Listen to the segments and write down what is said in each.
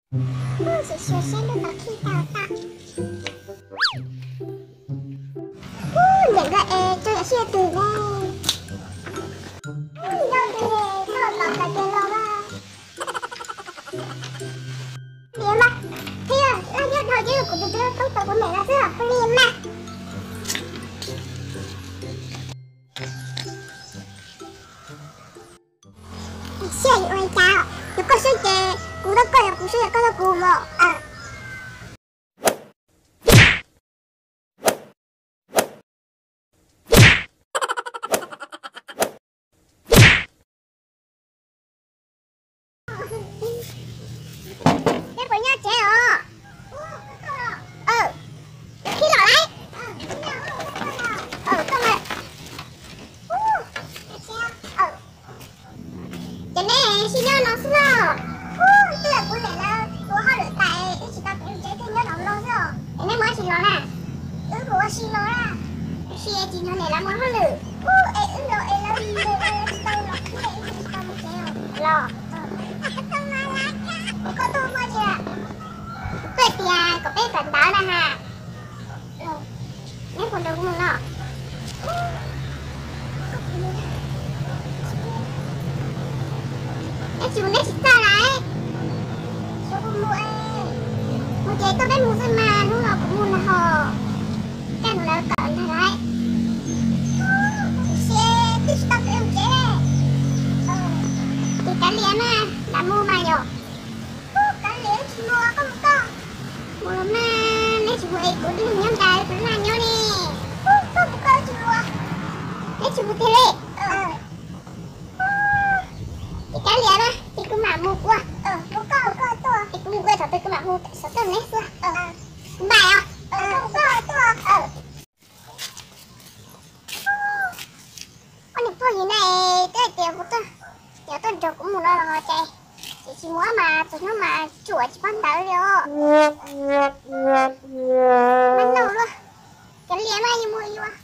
Sim xyuas seb lub tod khij tau tag. Ub, ntev nkawd es tso yam sij hawm twg ne. Ub, nyob twg ne, txhob los txais kiag los mas. Lim mas, thiab laj nyob dhau ces kuv tus twb toob tau kuv niam los xwb os, pw lim mas. Sij hawm yuav ua li cas, yog koj swb ces kuv tab koj, yog kuv swb ces koj tab kuv mas. Peb puas nyob tsev os? Khib los lawm. Koj, ces neb sim nyob no xwb los? Ub, twb yog kuv niam lawv ua hauj lwm tas es wb tsis tau kev mus tsev thiaj nyob no xwb os. Es neb mus ua si los na? Wb mus ua si los na. Sim tsis nrog niam lawv mus hauj lwm. Ub, es wb los es lawv mus lawv tsis tau los thiab wb tsis tau mus tsev los. Koj tuaj ua dab tsi? Tuaj tias kom peb kawm ntawv na ha. Neb puas nrog kuv mus no? Neb tsis mus neb tsis txawj lawm. Mus ces tuaj peb mus xwb mas, hnub no kuv mus nag hos, kaj hnub lawv kawm ntag lawm. Tiam sis twb tsis tau kev mus tsev. Ces kav liam mas, lam mus mas yom. Kav liam, tsis mus, koj mus koj. Mus los mas, neb tsis mus es kuv nyob nrad kuv laj nyob ne. Koj mus koj, tsis mus. Neb tsis mus tiag li. Ces kav liam na, ces kuv mam mus kuv. Ces kuv mus kuv thaum twg kuv mam mus xov tooj neb xwb. Npais os. Koj tuaj. Ua niam pog yim na, twb hais tias kuv tuaj, ces tuaj nrog kuv mus no los ces, ces tsis mus mas txog hnub mas tsuam tsis pab ntawv li os. Mas no luaj, kav liam mas, yuav mus yuav.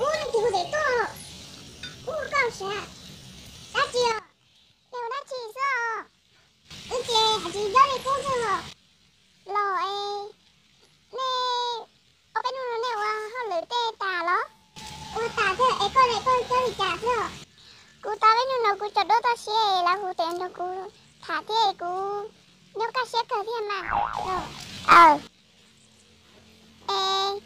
Ub, leej twg hu tes tuaj? Ub, koj siab dab tsi os? Yog dab tsi xwb os? Wb ces hais tsis nyob li qub xwb los. Los es nej ob peb hnub no nej ua hauj lwm tej tas los? Ua tas thiab es koj ne, koj coj li cas thiab? Kuv tau peb hnub no kuv tso duab toj siab es lawv hu tes nrog kuv tham thiab es kuv nyob kaj siab kawg thiab mas. Es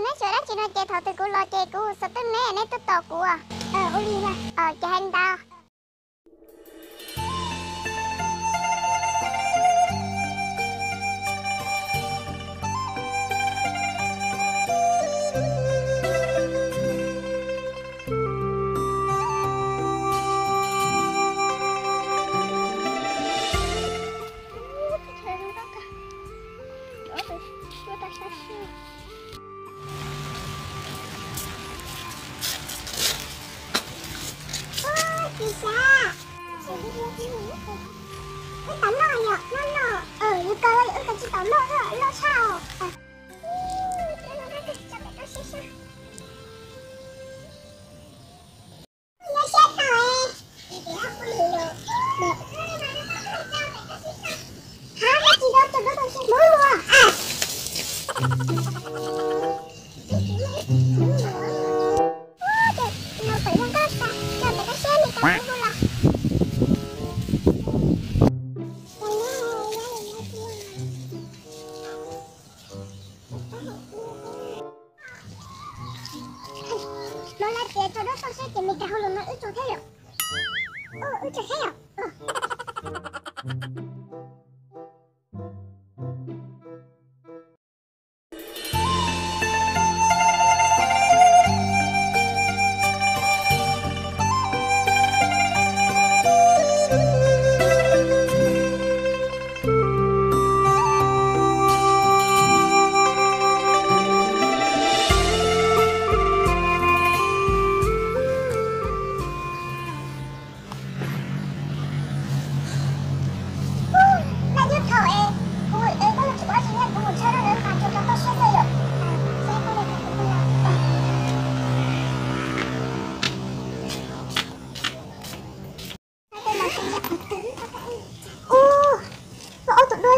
neb xyuas dab tsi no ces thaum twg kuv los ces kuv xov tooj neb, neb tuaj tos kuv. Ua li, ces hais li ntawd. Wb tau noj yom, noj noj. Yus kawg, wb kawg tsis tau noj, loj tshaj os. Nyob siab tau. Hab, koj tsis tau tso duab toj siab hnub ua. Ua ces no pem no koj tso, tso pem koj siab li koj hu los. No lawv tias tso duab toj siab ces Meskas hauj lwm no wb tso thiab yom. Wb tso thiab yom.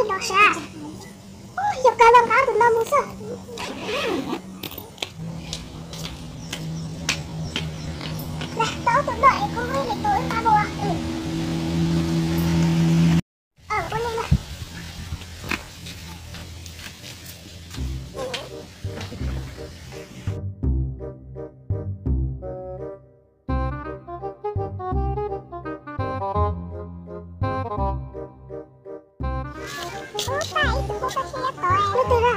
Los sav, yog kawg los nqa ob tug no mus xwb. Tau ob tug no es kuv muab li tus wb nqa mus. Ua li na. Ub, tag ib tug npua toj siab tod. Leej twg na?